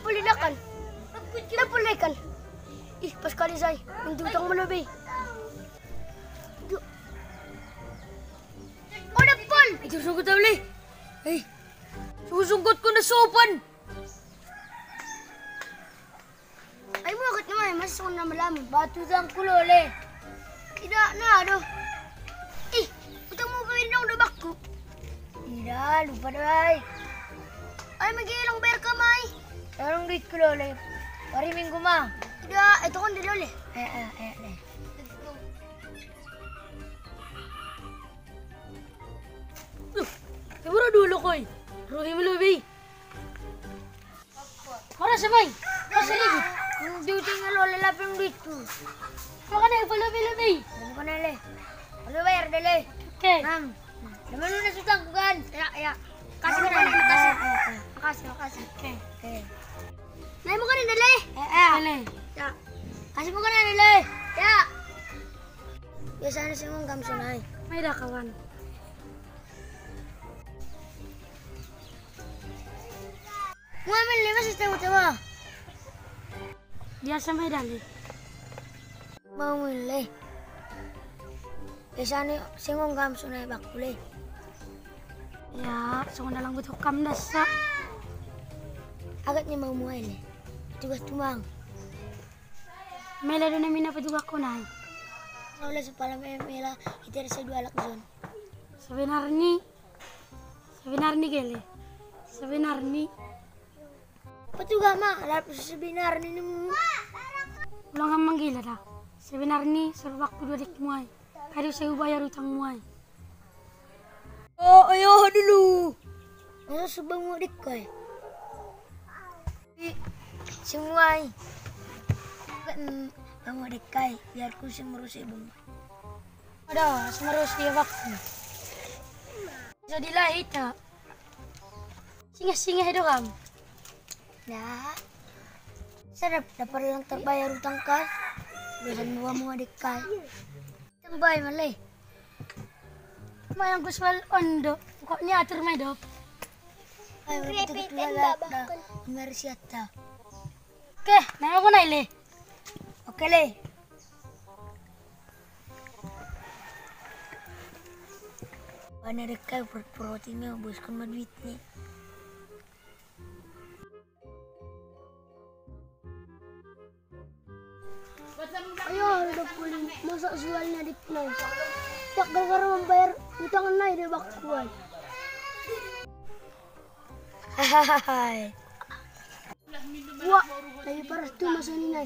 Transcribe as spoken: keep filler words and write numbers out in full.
Puli na kan. Na puli kan. Ih, pas kali say. Hindi utang mo na, be. Du- Oh, napal! Ito, sugot na uli. Ay, susungkot ko na sopan. Ay, mo, agad naman. Mas ako na malaman. Batu sang kulole. Tidak na, do. Ih, utang mo ba yung dabak ko? Tidak, lupa na ay. Ay, mag-iilang bayar ka, may. Anong gate kulole? Pari minggu ma. Tidak, ito kong dilole. Eh, eh, eh, eh. Siguro dulo ko eh. Rugi mo, Lubi. Mara sa may. Mara sa ligid. Ang duty nga lola lapang dito. Maka na yung pala, Lubi. Ano ko na, le? Ano ba, yar, dali? Okay. Ma'am, naman na sa tangkugan. Ya, ya. Kasi ko na, kasi. Kasi, kasi. Okay. Okay. Nay mo ka na, dali. Eh, eh. Dali. Ya. Kasi mo ka na, dali. Ya. Biasa na si mong gamsunay. May dakawan. Muhammad, lima sa tawa-tawa. Biasa may dali. Mau mulai. Biasa ni si mong gamsunay bakule. Ya, so na lang butuh kam dasa. Agat ni mau mulai le. Tugas tumang. Mela do na mina pa juga ko na. Wala sa pala may mela itir sa dua lak zon. Sebenarnya, sebenarnya gele. Sebenarnya. Patuga ma, alap sa sebenarnya ni mo. Ulang ka manggila da. Sebenarnya, suruh waktu dua dik muay. Kado saya bayar utang muay. Oh, ayo dulu. Ano sa bango dik kay? Si muay. Kan bango dik kay. Biar ko si muro sa ibang. Ada, sumaros dia waktu. Jadi lah itu. Singa-singa itu kam. Ya. Sarap, dapat lang terbayar utang ka. Bisan mo mo dik kay. Tambay malay. Mayang kuswal ondo. Kok niya atur may dop. Ay, wala ko ito kilala na. Mersyata. Oke, na ako na ile. Oke le. Wana dekai protein niya, bos kan madwit ni. Ayo, udah pulih. Masa jualnya di Pnai? Tak gara-gara membayar utang Nai di Bakkuai. Hahaha. Wah, lebih parah tuh masa ini, Nai.